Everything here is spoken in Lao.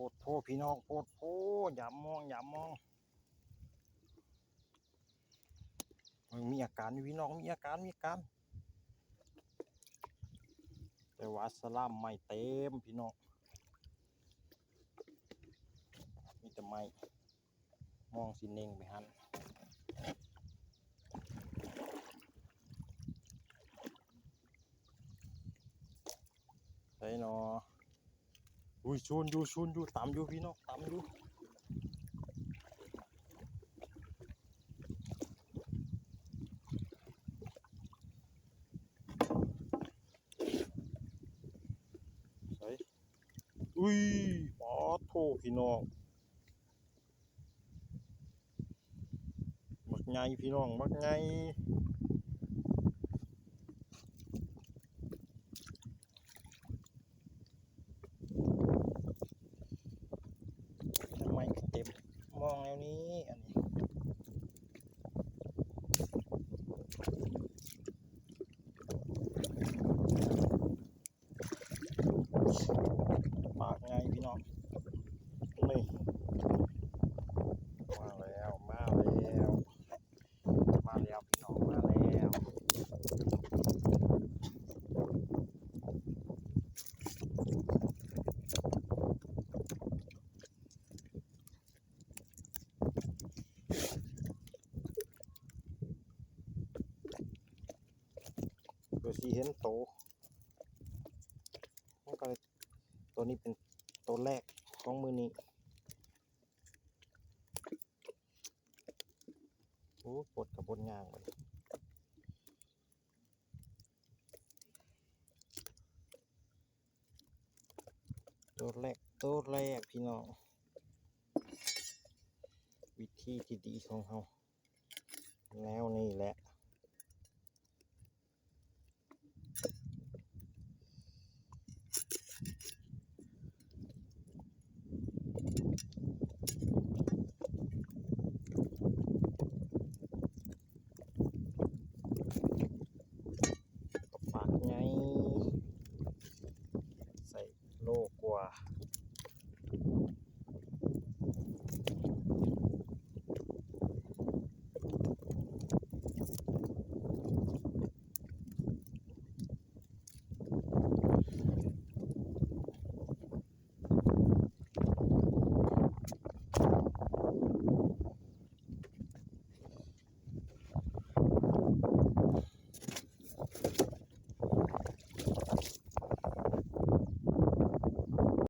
ດໂພພີ່ນ້ອງ ໂພດໂພ ຢາມມອງ ຢາມມອງ ເບິ່ງ ມີອາການຢູ່ພີ່ນ້ອງ ມີອາການ ມີອາການ ແຕ່ວ່າສະຫຼາມໄມ້ເຕັມພີ່ນ້ອງ ມີແຕ່ໄມ້ ມອງຊິເໜັງໄປຫັ້ນ ໃສນໍ ອຸ້ຍ ຊູນຢູ່ ຊູນຢູ່ ຕຳຢູ່ພີ່ນ້ອງ ຕຳຢູ່ ໃສ ອຸ້ຍ ປາດໂທ ພີ່ນ້ອງ ບັກໃຫຍ່ພີ່ນ້ອງ ບັກໃຫຍ່ ໄມ້ເຕັມມອງແນວນີ້ ອັນນີ້ ປາກໃຫຍ່ພີ່ນ້ອງ ນີ້ ມາແລ້ວ ມາແລ້ວ ມາແລ້ວພີ່ນ້ອງ ມາແລ້ວ ເພື່ອຊິເຫັນໂຕ ມັນກໍເລີຍ ໂຕນີ້ເປັນໂຕແລກຂອງມື້ນີ້ ໂອ້ ປົດກະບົດຍາງບັດນີ້ ໂຕແລກ ໂຕແລກພີ່ນ້ອງ ວິທີທີ່ດີຂອງເຮົາ ແນວນີ້ແຫຼະ ປາກໃຫຍ່ ໃສ່ໂລກວ່າ